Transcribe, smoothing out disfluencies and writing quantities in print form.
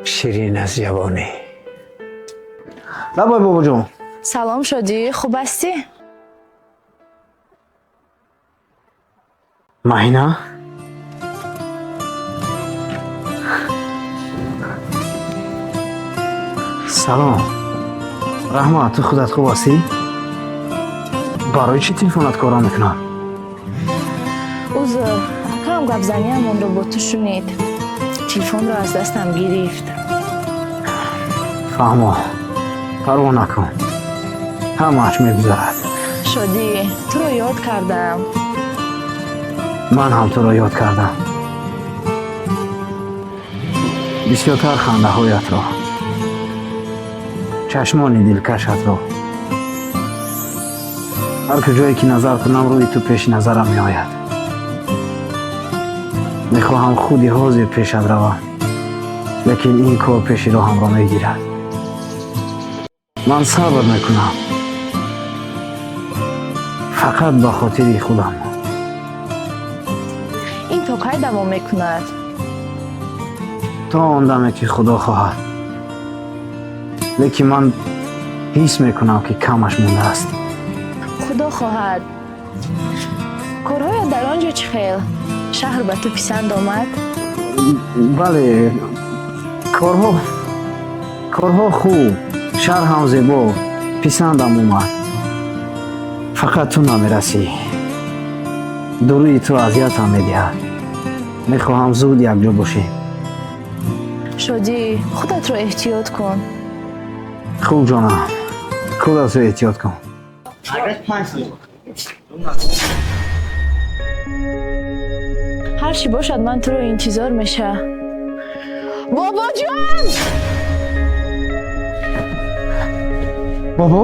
Ширин аз ҷавонӣ. Лаббай, бобоҷон. Салом, Шодӣ, хуб ҳастӣ? Маҳина, салом, раҳмат. Ту худат хуб ҳастӣ? Барои чӣ телефонат кора мекунад? Узр, акам гапзаниамонро бо ту шунид, телефонро аз дастам гирифт. Фаҳмо, парво накун, ҳамааш мегузарад. Шодӣ, туро ёд кардам. Ман ҳам туро ёд кардам, бисёртар хандаҳоятро, чашмони дилкашатро. Ҳар куҷое ки назар кунам, рӯи ту пеши назарам меояд. Мехоҳам худи ҳозир пешат равам, лекин ин кор пеши роҳамро мегирад. Ман сабр мекунам фақат ба хотири худам. Ин то кай давом мекунад? То он даме ки Худо хоҳад, лекин ман ҳис мекунам, ки камаш мондааст. Худо хоҳад. Корҳоят дар он ҷо чӣ хел? Шаҳр ба ту писанд омад? Бале, корҳо хуб, шаҳр ҳам зебо, писандам омад. Фақат ту намерасӣ. Дурии ту азиятам медиҳад. Мехоҳам зуд якҷо бошем. Шодӣ, худатро эҳтиёт кун. Хуб, ҷонам, худатро эҳтиёт кун. Ҳар чӣ бошад, ман туро интизор меша. Бобоҷон! Бобо.